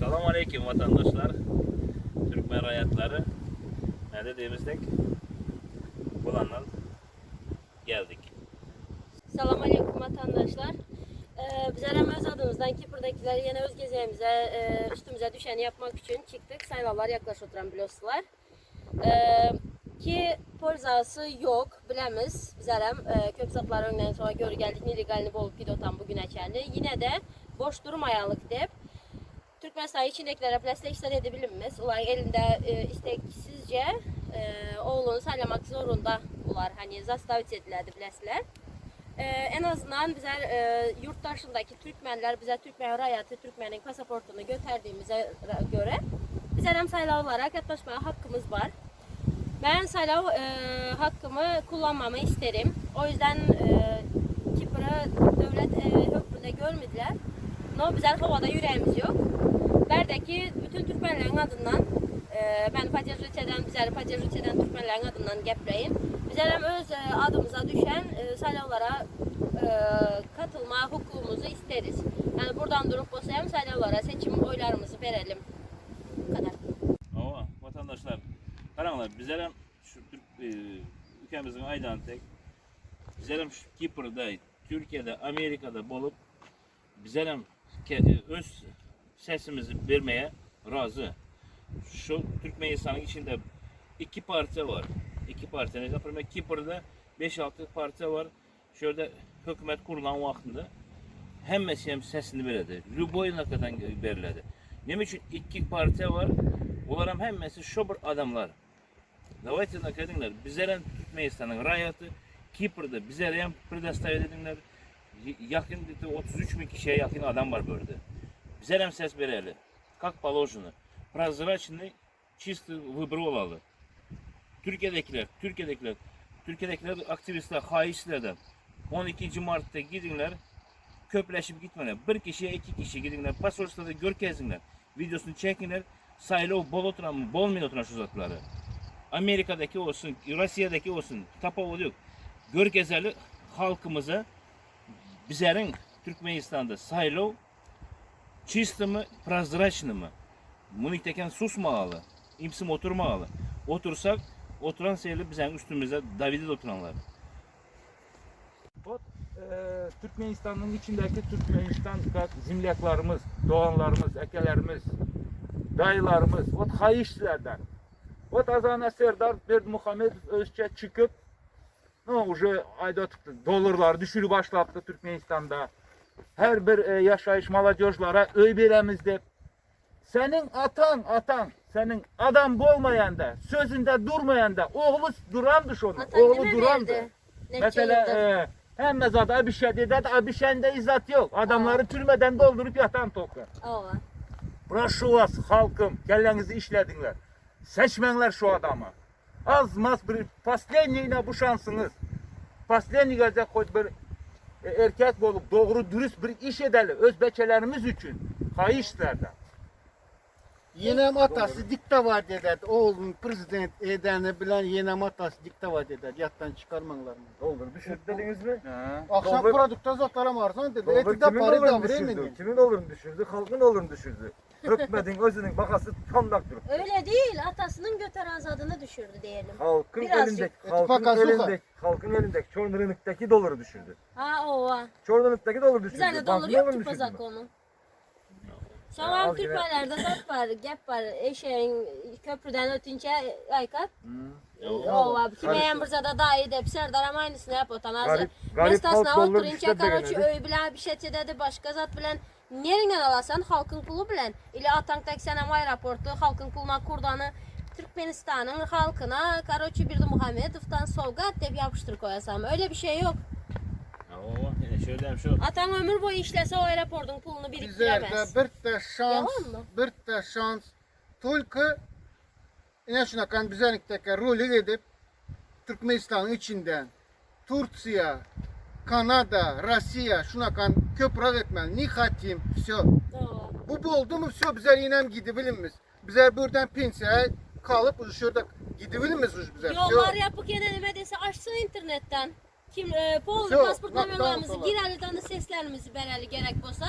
Salam aleýkim watandaşlar, türkmen raýatlary. Näde diýmizdik? Bulandan geldik. Salam aleýkum watandaşlar. Bizler hem öz adımızdan Kipr'dakiler yine öz gezegimize e, üstümüze düşeni yapmak için çıktık. Saylavlar yaklaşıp oturan biliyorsunuz. Ee, ki polzası yok bilemiz. Bizler hem e, köp zatlar önden sonra görü geldik nelegalini bolup gidiyor bugüne çeldi. Yine de boş durmayalık dep Türkmenistan içindekilere plastik edebilimiz. Ular elinde e, isteksizce e, oğlunu saylamak zorunda ular. Hani zastavit edilerdi bilesiler. E, en azından bizler e, yurttaşındaki Türkmenler bize Türkmen rayatı, Türkmenin pasaportunu gösterdiğimize göre bizler hem saylavlara katlaşmaya hakkımız var. Ben saylav e, hakkımı kullanmamı isterim. O yüzden e, Kipr'ı devlet e, hükmünde görmediler. No bizler havada yüreğimiz yok. Berdeki bütün Türkmenlerin adından e, ben Pacajıçe'den, bizler Pacajıçe'den Türkmenlerin adından gepreyim. Bizler hem öz e, adımıza düşen e, saylavlara e, katılma hukukumuzu isteriz. Yani buradan durup olsa hem saylavlara seçim oylarımızı verelim. Bu kadar. Ama vatandaşlar, qaranglar, bizler hem şu Türk e, ülkemizin aydan tek bizler hem şu Kipr'da, Türkiye'de, Amerika'da bolup bizler hem ke- öz sesimizi vermeye razı. Şu Türkmenistan'ın içinde iki parti var. İki parti. Mesela Kipr'da 5-6 parti var. Şöyle hükümet kurulan vaxtında hemmesi hem sesini verirdi. Lüboy nakadan verildi. Ne için iki parti var? Onların hemmesi şu bir adamlar. Давайте nakadinglar. Bizler hem Türkmenistan'ın rayatı Kipr'da bizler hem предоставить edingler. Y- Yakın dedi, 33 bin kişiye yakın adam var burada. Bizler hem ses verelim. Как положено. Прозрачный, чистый выбор olalı. Türkiye'dekiler, Türkiye'dekiler, Türkiye'dekiler aktivistler, haişlerden 12. Mart'ta gidinler, köpleşip gitmeler. Bir kişiye iki kişi gidinler, pasorslarda görkezinler, videosunu çekinler, sayılı bol oturan mı, bol mu oturan şu zatları. Amerika'daki olsun, Rusya'daki olsun, tapavudu yok. Görkezeli halkımıza bizlerin Türkmenistan'da sayılı чисто mı, прозрачно mı? Bunu teken susmamalı, imsim oturmamalı. Otursak, oturan seyirli bizim üstümüze David'e de oturanlar. Ot, e, Türkmenistan'ın içindeki Türkmenistan zemlyaklarımız, doğanlarımız, ekelerimiz, dayılarımız, ot hayişlerden. Ot Azana Serdar Berdimuhamedov özçe çıkıp, no, уже ayda tuttu, dolarlar düşürü başlattı Türkmenistan'da. Her bir e, yaşayış молодежlara öy beremiz dep. Senin atan atan, senin adam bolmayan da, sözünde durmayan da, oğlu durandı şonu, Atan oğlu nime durandı. verdi? Neçe Mesela yıldır? e, hemme zat abişe dedi, abişende izzat yok. Adamları türmeden doldurup yatan toka. Ova. Прошу вас halkım, kellenizi işledinler. Seçmenler şu adamı. Az maz bir последний bu şansınız. Последний gelecek koy bir e, erkek olup doğru dürüst bir iş edelim. Öz beçelerimiz için. Hayışlardan. Yenem atası diktavat ederdi. Oğlun prezident edeni bilen yenem atası diktavat ederdi. Yattan çıkarmanlar mı? Doldur düşürdü dediniz mi? Akşam Doldur- produkta zatlara varsan dedi. Doldur Eti de kimin para da dolarını düşürdü? vremeni. Kimin dolarını düşürdü? Halkın dolarını düşürdü. Hükmetin özünün bakası çomlak durup. Öyle değil. Atasının götür azadını düşürdü diyelim. Halkın Birazcık. elindeki, Eti halkın pakası elindeki, halkın elindeki çornırınıktaki doları düşürdü. Ha ova. Çornırınıktaki doları düşürdü. Bizlerde Bankın dolar yok dolarını ki düşürdü mü? pazak onun. Ya Sonra az yine- Türkmenlerde zat var, gep var. Eşeğin köprüden ötünce aykat. Ya, Ova, kime bir da dayı dep Serdar ama aynısını yap otan. Garip, garip halk Mestasına doları oturunca düşürdü karoçi degenedi. öy bilen bir şey dedi başka zat bilen Nerinden alasan halkın pulu bilen. İle atan tek sen ama aeroportu halkın puluna kurdanı Türkmenistan'ın halkına karoçi bir de Muhammedov'tan sovgat dep yapıştır koyasam. Öyle bir şey yok. Ya, o, yine şöyle hem şu. Atan ömür boyu işlese o aeroportun pulunu biriktiremez. Bizlerde bir de şans, Yalan mı? bir de şans. Только ine şunakan bizernikteki rolü edip Türkmenistan'ın içinden Türkiye, Kanada, Rusya şunakan köprü etmeli. Ne hatim, все. Doğru. Bu boldu mu все bizler yine gidebilimiz. Bizler buradan pensiya kalıp şurada gidebilimiz bizler. Yollar yapık yine nime dese açsın internetten. Kim e, pol Yok, pasport knockdown numaralarımızı falan. gireli tanı seslerimizi bereli gerek bolsa.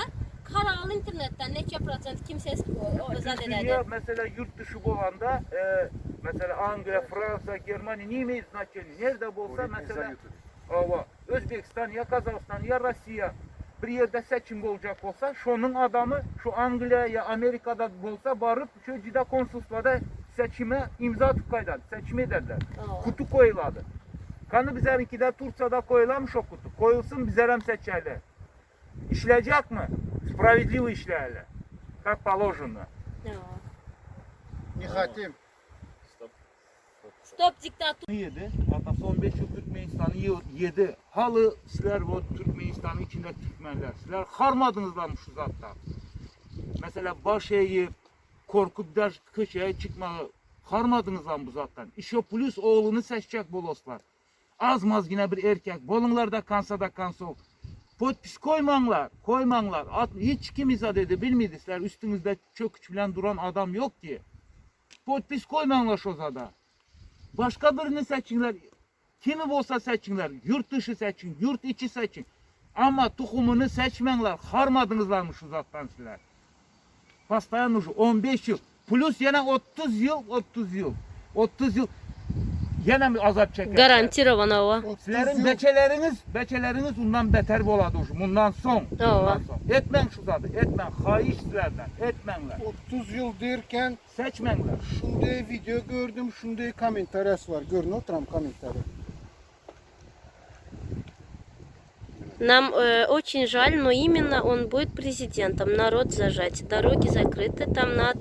Karaly internetden neçe prosent kim ses zat Bütün ededi. dünya mesela yurt dışı bolanda, e, mesela Angliya, Fransa, Germaniya, ne имеет значения. Nerede bolsa mesela Ava, Özbekistan ya Kazakistan ya Rusiya bir yerde seçim olacak olsa şonun adamı şu Angliya ya Amerika'da bolsa barıp şu cida konsolosluğda seçime imza atıp kaydadı. Seçim ederler. Kutu koyuladı. Kanı bizlerinki de Turça'da koyulamış o kutu. Koyulsun bizlerem seçerler. İşleyecek mi? Справедливо işlerler. Как положено. Не хотим. Stop. Stop diktatur. Yedi. Hatta son 5 yıl Türkmenistan'ı yedi. Halı sizler bu Türkmenistan'ın içinde Türkmenler. Sizler harmadınız lan şu zatta. Mesela baş eğip korkup der köşeye çıkmağı harmadınız lan bu zattan. İşe plus oğlunu seçecek boloslar. Az maz yine bir erkek. Bolunlar da kansa da kansa ol. Podpis koymanlar, koymanlar. At, hiç kim izah dedi bilmedi sizler. Üstünüzde çöküç bilen duran adam yok ki. Podpis koymanlar şu zada. Başka birini seçinler. Kimi olsa seçinler. Yurt dışı seçin, yurt içi seçin. Ama tohumunu seçmenler. Harmadınızlar mı şu zattan sizler? Постоянно уже 15 yıl. Plus yine 30 yıl, 30 yıl. 30 yıl yine bir azap çeker. Garantirovano o. 30 Sizlerin yıl beçeleriniz, beçeleriniz ondan beter boladı уже. Bundan son. Ova. Bundan son. Etmen şu zadı, etmen. Hayiş sizlerden. Etmenler. 30 yıl derken Seçmenler. şunday video gördüm, şunday kommentariyası var. Görün oturam kommentarı. Нам э, очень жаль, но именно он будет президентом. Народ зажать, дороги закрыты, там на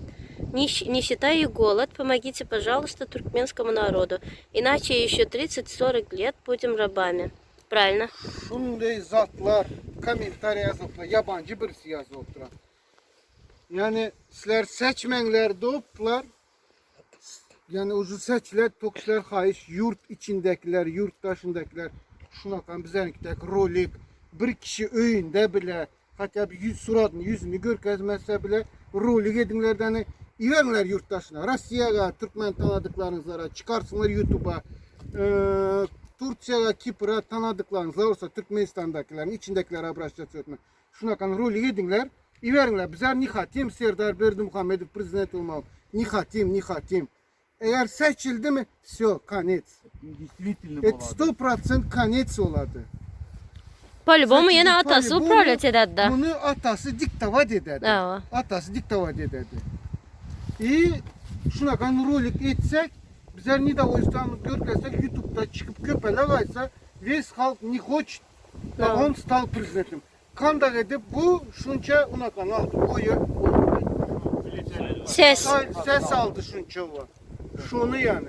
нищета и голод. Помогите, пожалуйста, туркменскому народу. Иначе еще 30-40 лет будем рабами. Правильно. Şunday zatlar kommentariya yazıplar, yabancı birisi yazıp oturan. Yani sizler seçmenler doğuplar. Yani uzun seçiler, tokslar xahiş, yurt içindekiler, yurt dışındakiler. Şuna bizlerindeki rolik bir kişi öyünde bile hatta bir yüz suratını yüzünü görkezmezse bile rolik edinlerden İverenler yurttaşına, Rusya'ya, Türkmen tanıdıklarınızlara, çıkarsınlar YouTube'a, ee, Türkiye'ye, Kipr'e tanıdıklarınızlar olsa Türkmenistan'dakilerin içindekiler abraşça çökme. Şuna kan rolik edinler, İverinler. Bizler не хотим Serdar Berdimuhamedov prezident olmalı. Не хотим, не хотим. Eğer seçildi mi, все, конец. Действительно Et boladı. 100% конец oladı. По-любому Seçildi, yine atası по-любому управлять ededi da. Bunu atası diktovat ederdi. Ava. Atası diktovat ederdi. İyi, şuna kan rolik etsek, bizler ne de o yüzden görkesek YouTube'da çıkıp köpele varsa, весь halk не хочет, Да. он стал президентом. Kandak edip bu şunca ona kan aldı. Oyu, Ses. ses aldı şunca o. Şunu yani.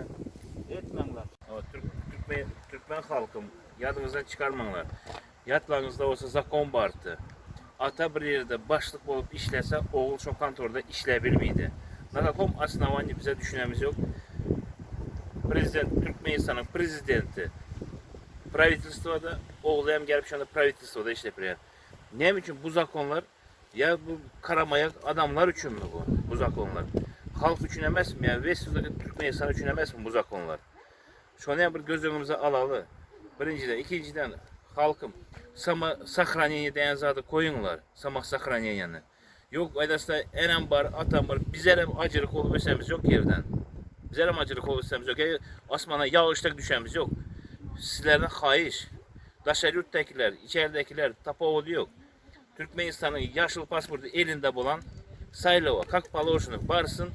Etmenler. Ama Türk, Türkmen, Türkmen halkım yadınızdan çıkarmanglar. Yatlarınızda olsa zakon bardı. Ata bir yerde başlık olup işlese oğul şu kantorda işleyebilmeydi. Na kakom основании bize düşünemiz yok. Prezident Türkmenistan'ın prezidenti правительствоda oğlu hem gelip şu anda правительствоda işlepiyor. Ne için bu zakonlar ya bu karamayak adamlar için mi bu? Bu zakonlar. Halk için emez mi? Yani West'deki Türkmenistan için emez mi bu zakonlar? Şunu bir göz önümüze alalı. Birinciden, ikinciden halkım sama sahraniyeni deyen zadı koyunlar. Sama sahraniyeni. Yok aydasda enem var, atam var. Bizler acılık olup ösemiz yok yerden. Bizler acılık olup ösemiz yok. Yani asmana yağışta düşemiz yok. Sizlerden xahiş. Daşar yurttakiler, içeridekiler tapavudu yok. Türkmenistan'ın yaşıl pasportu elinde bulan Saylova, как положено barsın.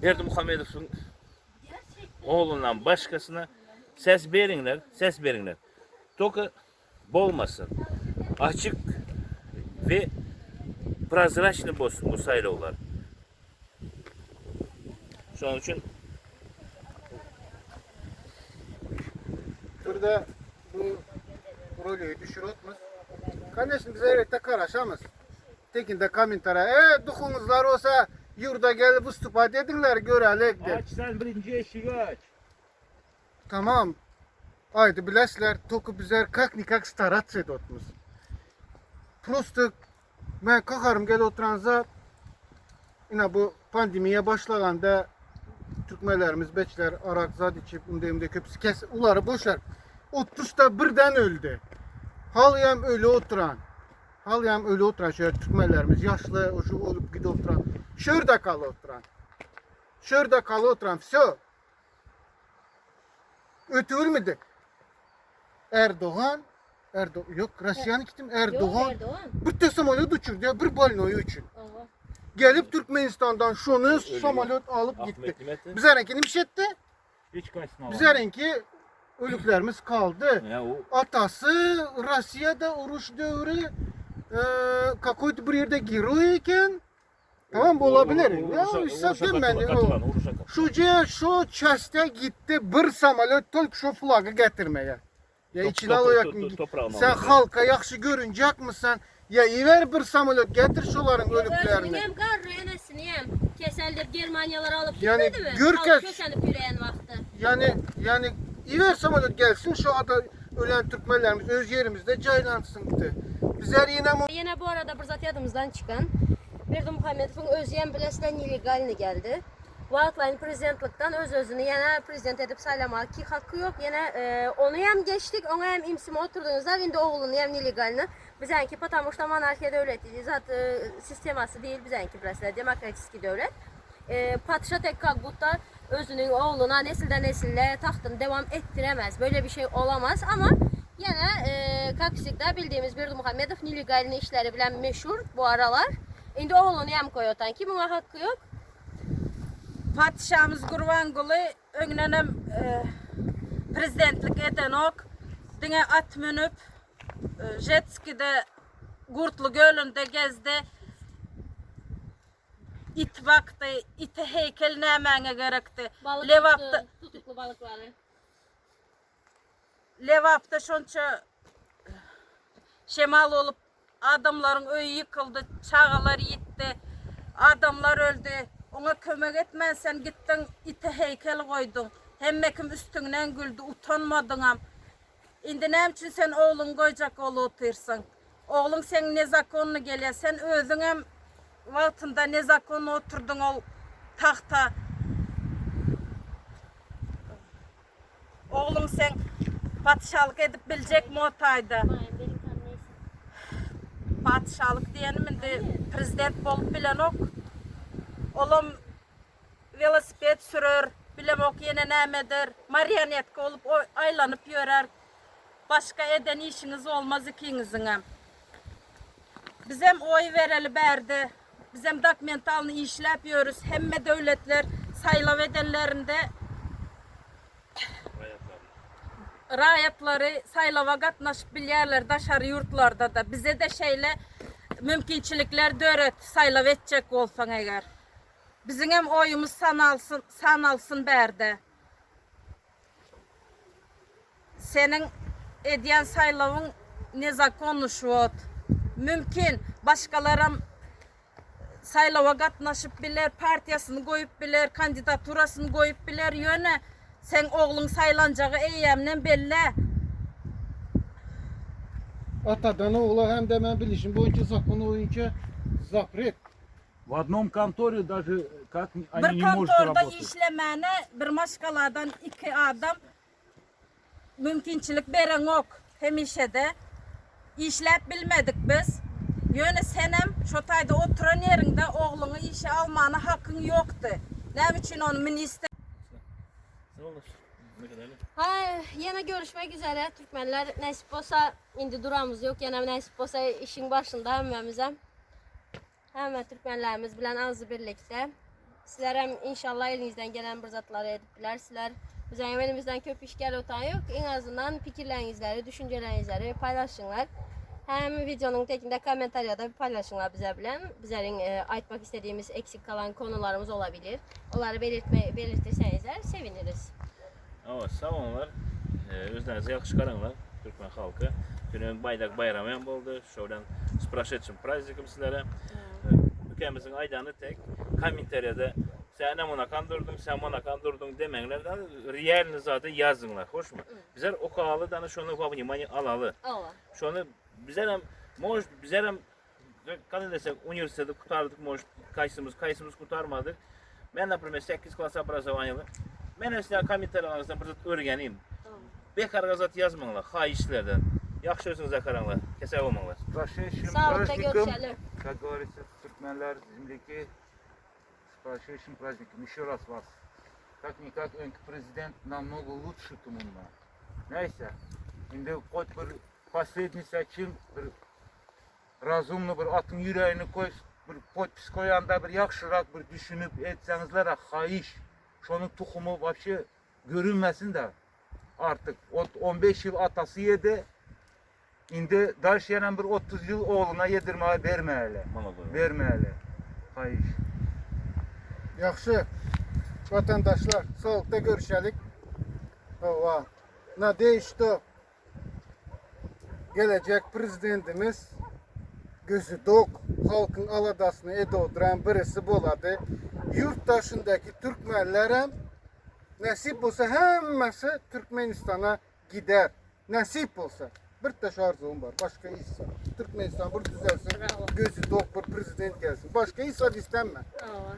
Berdimuhamedov'un oğlundan başkasına ses veringler, ses veringler. Toka bolmasın. Açık ve prozrachный bolsun bu saylovlar. Şunun için Burada bu rolü düşürütmüş. Kardeşim bize elbette karışamaz. Tekinde kommentara, e duhunuzlar olsa yurda gelip istifa dedinler görelik de. Aç sen birinci eşiği aç. Tamam. Haydi bilesler toku bizler как никак стараться edotmuş. Просто ben kalkarım gel oturanza yine bu pandemiye başlaganda Türkmenlerimiz beçler arak zad içip ünde köpüsü kes uları boşar. 30 da birden öldü. Halıyam ölü oturan. Halyam ölü oturan şöyle Türkmenlerimiz yaşlı şu olup gidip oturan. Şurada kalı oturan. Şurada kalı oturan. Vse. Ötürmedi. Erdoğan Erdo yok Rusya'nın kitim Erdoğan. Yok Erdoğan. Bütün samolyot uçurdu ya bir balinoyu için. Aha. Gelip Türkmenistan'dan şunu samolyot alıp gitti. Ahmet Nimet'i. Bize kim etti? Hiç kaçsın Bize ki ölüklerimiz kaldı. Ya o Atası Rusya'da uruş dövrü e, какой-то bir yerde герой eken. Tamam bu olabilir. Ya Uruşa- işte uruşa ben katılan- katılan, uruşa katılan. Şu şu часте gitti bir samolyot только şu flagı getirmeye. Ya Top- içine top- alacak. top- top- toprağını Sen alacak. halka yaxşı görünecek misin? Ya iver bir samolyot getir şuların ölüklerini. Özünü hem qarı enesini hem keseldip Germaniyalara alıp Yani gitmedi mi? Gürkeç- Halk köşenip yürüyen vakti. Yani yani iver samolyot gelsin şu ada ölen Türkmenlerimiz öz yerimizde caylansın dedi. Bizler yine Yenə bu arada bir zat yadımızdan çıxan Berdimuhamedovun özü həm biləsindən nelegalni gəldi. Vaatlayın prezidentlikdən öz özünü yenə prezident edib saylamaq ki haqqı yox. Yenə e, onu həm keçdik, ona həm imsima oturdunuzlar. İndi oğlunu həm nelegalni. Bizənki потому что monarxiya dövləti zat e, sisteması deyil bizənki biləsilər demokratik dövlət. E, padşah tek kalkıp özünün oğluna nesilden nesile tahtını devam ettiremez. Böyle bir şey olamaz ama yine e, Kaksik'te bildiğimiz Berdimuhamedov nelegalini işleri bilen meşhur bu aralar. Indi oğlunu yem koyutan ki buna hakkı yok. Patyşamyz Gurbanguly öňdenem e, prezidentlik edenok. Diňe at münüp e, jetskide Gurtly gölünde gezdi. It bakdy, ite heykel nämäňe gerekdi. Balık Lebapda tuttu, tutuklu balıkları. Lebapda şonça şemal olup adamlaryň öýi ýykyldy, çagalar ýitdi, adamlar öldi. Oňa kömek etmän sen gitdiň ite heykel goýduň. Hemme kim üstüňden güldi, utanmadyňam. Indi näme üçin sen ogluň goýjak bolup otyrsyň? Ogluň seň nezakonny gelýär. Sen özüňem wagtynda nezakonny oturdyň ol tagta. Ogluň seň patyşalyk edip biljekmi o taýda? Patyşalyk diýenim indi prezident bolup bilenok. Olam welosiped sürer, bilemok ýene nämedir, marionetka bolup aýlanyp ýörer. Başga eden işiňiz olmaz ikiňiziňem. Bizem oý bereli bärde. Bizem dokumentalny işläp ýörüs. Hemme döwletler saýlaw edenlerinde raýatlary saýlawa gatnaşyp bilýärler daşary ýurtlarda-da. Bize-de şeýle mümkinçilikler döret saýlaw etjek bolsaň eger. Biziňem oýumyz sanalsyn, sanalsyn bärde. Seniň edýän saýlawyň nezakonny şu wagt. Mümkin, başgalaram saýlawa gatnaşyp biler, partiýasyny goýup biler, kandidaturasyny goýup biler, ýöne seň ogluň saýlanjagy eýýämden bellä. Atadan oğula hem de ben bilişim boyunca zakonu boyunca zapret. В одном конторе даже как они Bir не может kontorda работать. işlemäne bir maşgaladan iki adam mümkinçilik bereňok hemişe-de. Işläp bilmedik biz. Ýöne senem şo taýda oturan ýeriňde ogluňy işe almana hakyň ýokdy. Näme üçin ony ministr Sağ olun. Ne kadar? Ha, yine görüşmek üzere Türkmenler. Nasip olsa indi duramız yok. Yine nasip olsa işin başında hemmemize. Hemme Türkmenlerimiz bilen ağzı birlikte. Sizler hem inşallah elinizden gelen bir zatları edip bilersizler. Bizim elimizden köp iş gel otan yok. En azından fikirlerinizleri, düşüncelerinizleri paylaşınlar. Hem videonun tekinde kommentariyada bir paylaşınlar bize bilen. Bizlerin e, aytmak istediğimiz eksik kalan konularımız olabilir. Onları belirtme, belirtirsenizler seviniriz. Ama sağ olunlar. Ee, özlerinize yaxşı qaranglar Türkmen halkı. Dünün Baydak bayramı hem oldu. Şöyle с прошедшим праздником sizlere. Ee, Ülkemizin aydanı tek kommentariyada sen ne ona kandırdın, sen bana kandırdın demenlerden realini zaten yazınlar. Hoş mu? Bizler o kalı da şunu во внимание alalı. Allah. Şunu bizler hem может bizler hem kadın desek üniversitede kurtardık может kaysımız kaysımız kurtarmadık. Ben например 8 класс образование. Men mesela kommentarlarınızdan bir zat öğreneyim. Bekar zat yazmanglar, xahiş sizlerden. Yaxşı özünüze qaranglar. Kesel olmanglar. Прошедшим Saglykda праздником. görüşeli. Как говорится, türkmenler, земляки, с прошедшим праздником. Еще раз вас. Как-никак, öňki prezident намного лучше mundan. Neyse. Indi хоть bir последний seçim bir разумно bir atyň ýüregini koý, bir podpis koýanda bir ýagşyrak bir düşünip etseňizler haýyş. Şonuň tuhumy вообще görünmesin de artık. 15 ýyl atasy ýedi. Indi daş ýene bir 30 ýyl ogluna ýedirmäge bermäli. Bermäli. Haýyş. Ýagşy. Watandaşlar, saglykda görüşelik. Hawa. Надеюсь, что gelejek prezidentimiz gözi dok, halkyň aladasyny edip oturan birisi bolady. Ýurt daşyndaky türkmenlerem nesip bolsa hemmesi Türkmenistana gider. Nesip bolsa. Bir taş arzuwum bar. Başga hiç zat. Türkmenistan bir düzelsin. Bravo. Gözi dok bir prezident gelsin. Başga hiç zat istenme. Hawa.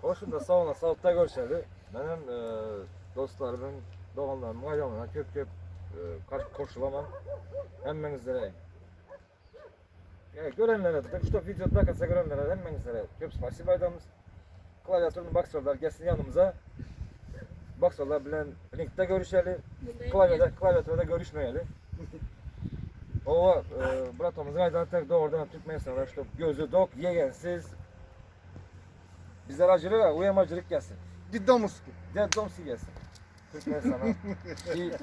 Hoşunda sag bolun, saglykda görüşeli. Menem e, dostlarymyň, doganlarymyň aýdanyna köp köp e, goşulaman. Hemmeňizlere e, görenlere de, şu video dakikası görenlere hemmeňizlere köp spasibo aýdamyz. Klaviaturny boksörler gelsin yanımıza. Boksörler bilen ringde görüşeli. Klavyede, klaviaturda görüşmeyeli. O e, bratomuzun aýdany tek doğrudan Türkmenistan'da şu gözü dok, yegensiz. Bizler acılık, uyamacılık gelsin. Didomuski. Dedomski gelsin. Türkmenistan'a. Bir